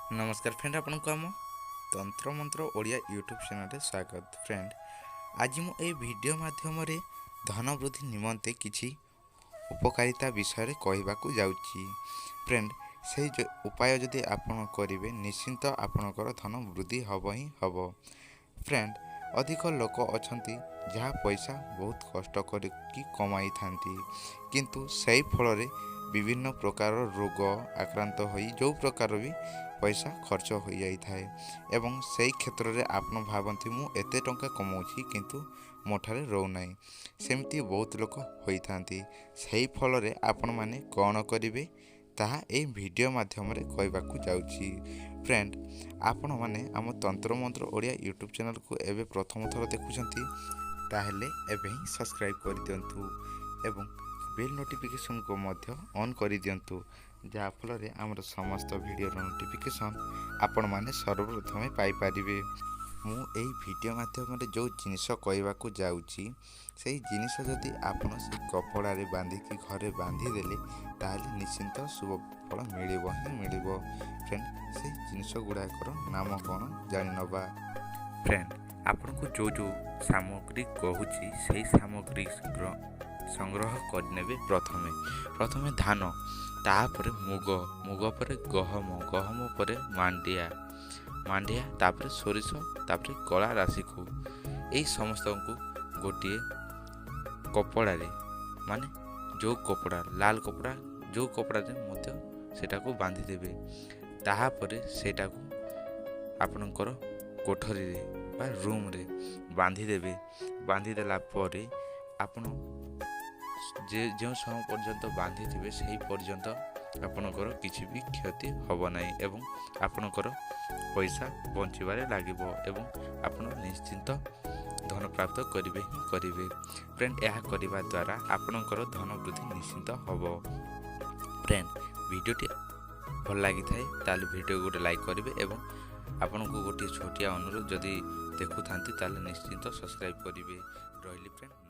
ନମସ୍କାର ଫ୍ରେଣ୍ଡ, ଆପଣଙ୍କୁ ଆମ ତନ୍ତ୍ରମନ୍ତ୍ର ଓଡ଼ିଆ ୟୁଟ୍ୟୁବ୍ ଚ୍ୟାନେଲରେ ସ୍ୱାଗତ। ଫ୍ରେଣ୍ଡ, ଆଜି ମୁଁ ଏହି ଭିଡ଼ିଓ ମାଧ୍ୟମରେ ଧନ ବୃଦ୍ଧି ନିମନ୍ତେ କିଛି ଉପକାରିତା ବିଷୟରେ କହିବାକୁ ଯାଉଛି। ଫ୍ରେଣ୍ଡ, ସେହି ଉପାୟ ଯଦି ଆପଣ କରିବେ, ନିଶ୍ଚିନ୍ତ ଆପଣଙ୍କର ଧନ ବୃଦ୍ଧି ହେବ ହିଁ ହେବ। ଫ୍ରେଣ୍ଡ, ଅଧିକ ଲୋକ ଅଛନ୍ତି ଯାହା ପଇସା ବହୁତ କଷ୍ଟ କରିକି କମାଇଥାନ୍ତି, କିନ୍ତୁ ସେହି ଫଳରେ ବିଭିନ୍ନ ପ୍ରକାର ରୋଗ ଆକ୍ରାନ୍ତ ହୋଇ ଯେଉଁ ପ୍ରକାର ବି ପଇସା ଖର୍ଚ୍ଚ ହୋଇଯାଇଥାଏ, ଏବଂ ସେହି କ୍ଷେତ୍ରରେ ଆପଣ ଭାବନ୍ତି, ମୁଁ ଏତେ ଟଙ୍କା କମାଉଛି କିନ୍ତୁ ମୋ ଠାରେ ରହୁନାହିଁ। ସେମିତି ବହୁତ ଲୋକ ହୋଇଥାନ୍ତି। ସେହି ଫଳରେ ଆପଣମାନେ କ'ଣ କରିବେ, ତାହା ଏହି ଭିଡ଼ିଓ ମାଧ୍ୟମରେ କହିବାକୁ ଯାଉଛି। ଫ୍ରେଣ୍ଡ, ଆପଣମାନେ ଆମ ତନ୍ତ୍ରମନ୍ତ୍ର ଓଡ଼ିଆ ୟୁଟ୍ୟୁବ୍ ଚ୍ୟାନେଲକୁ ଏବେ ପ୍ରଥମ ଥର ଦେଖୁଛନ୍ତି, ତାହେଲେ ଏବେ ହିଁ ସବସ୍କ୍ରାଇବ୍ କରିଦିଅନ୍ତୁ ଏବଂ ବେଲ୍ ନୋଟିଫିକେସନ୍କୁ ମଧ୍ୟ ଅନ୍ କରିଦିଅନ୍ତୁ, ଯାହାଫଳରେ ଆମର ସମସ୍ତ ଭିଡ଼ିଓର ନୋଟିଫିକେସନ୍ ଆପଣମାନେ ସର୍ବପ୍ରଥମେ ପାଇପାରିବେ। ମୁଁ ଏହି ଭିଡ଼ିଓ ମାଧ୍ୟମରେ ଯେଉଁ ଜିନିଷ କହିବାକୁ ଯାଉଛି, ସେହି ଜିନିଷ ଯଦି ଆପଣ ସେ କପଡ଼ାରେ ବାନ୍ଧିକି ଘରେ ବାନ୍ଧିଦେଲେ, ତାହେଲେ ନିଶ୍ଚିନ୍ତ ଶୁଭ ଫଳ ମିଳିବ ହିଁ ମିଳିବ। ଫ୍ରେଣ୍ଡ, ସେହି ଜିନିଷ ଗୁଡ଼ାକର ନାମ କ'ଣ ଜାଣିନେବା। ଫ୍ରେଣ୍ଡ, ଆପଣଙ୍କୁ ଯେଉଁ ଯେଉଁ ସାମଗ୍ରୀ କହୁଛି, ସେହି ସାମଗ୍ରୀ ସଂଗ୍ରହ କରିନେବେ। ପ୍ରଥମେ ଧାନ, ତାପରେ ମୁଗ, ମୁଗ ପରେ ଗହମ, ଗହମ ପରେ ମାଣ୍ଡିଆ, ମାଣ୍ଡିଆ ତାପରେ ସୋରିଷ, ତାପରେ କଳା ରାଶିକୁ, ଏଇ ସମସ୍ତଙ୍କୁ ଗୋଟିଏ କପଡ଼ାରେ, ମାନେ ଯେଉଁ କପଡ଼ା, ଲାଲ କପଡ଼ା, ଯେଉଁ କପଡ଼ାରେ ମଧ୍ୟ ସେଇଟାକୁ ବାନ୍ଧିଦେବେ। ତାହାପରେ ସେଇଟାକୁ ଆପଣଙ୍କର କୋଠରୀରେ ବା ରୁମ୍ରେ ବାନ୍ଧିଦେବେ। ବାନ୍ଧିଦେଲା ପରେ ଆପଣ ଯେ ଯେଉଁ ସମୟ ପର୍ଯ୍ୟନ୍ତ ବାନ୍ଧିଥିବେ, ସେହି ପର୍ଯ୍ୟନ୍ତ ଆପଣଙ୍କର କିଛି ବି କ୍ଷତି ହେବ ନାହିଁ ଏବଂ ଆପଣଙ୍କର ପଇସା ବଞ୍ଚିବାରେ ଲାଗିବ ଏବଂ ଆପଣ ନିଶ୍ଚିନ୍ତ ଧନ ପ୍ରାପ୍ତ କରିବେ ହିଁ କରିବେ। ଫ୍ରେଣ୍ଡ, ଏହା କରିବା ଦ୍ୱାରା ଆପଣଙ୍କର ଧନ ବୃଦ୍ଧି ନିଶ୍ଚିନ୍ତ ହେବ। ଫ୍ରେଣ୍ଡ, ଭିଡ଼ିଓଟି ଭଲ ଲାଗିଥାଏ ତାହେଲେ ଭିଡ଼ିଓ ଗୋଟେ ଲାଇକ୍ କରିବେ ଏବଂ ଆପଣଙ୍କୁ ଗୋଟିଏ ଛୋଟିଆ ଅନୁରୋଧ, ଯଦି ଦେଖୁଥାନ୍ତି ତାହେଲେ ନିଶ୍ଚିନ୍ତ ସବସ୍କ୍ରାଇବ୍ କରିବେ। ରହିଲି ଫ୍ରେଣ୍ଡ।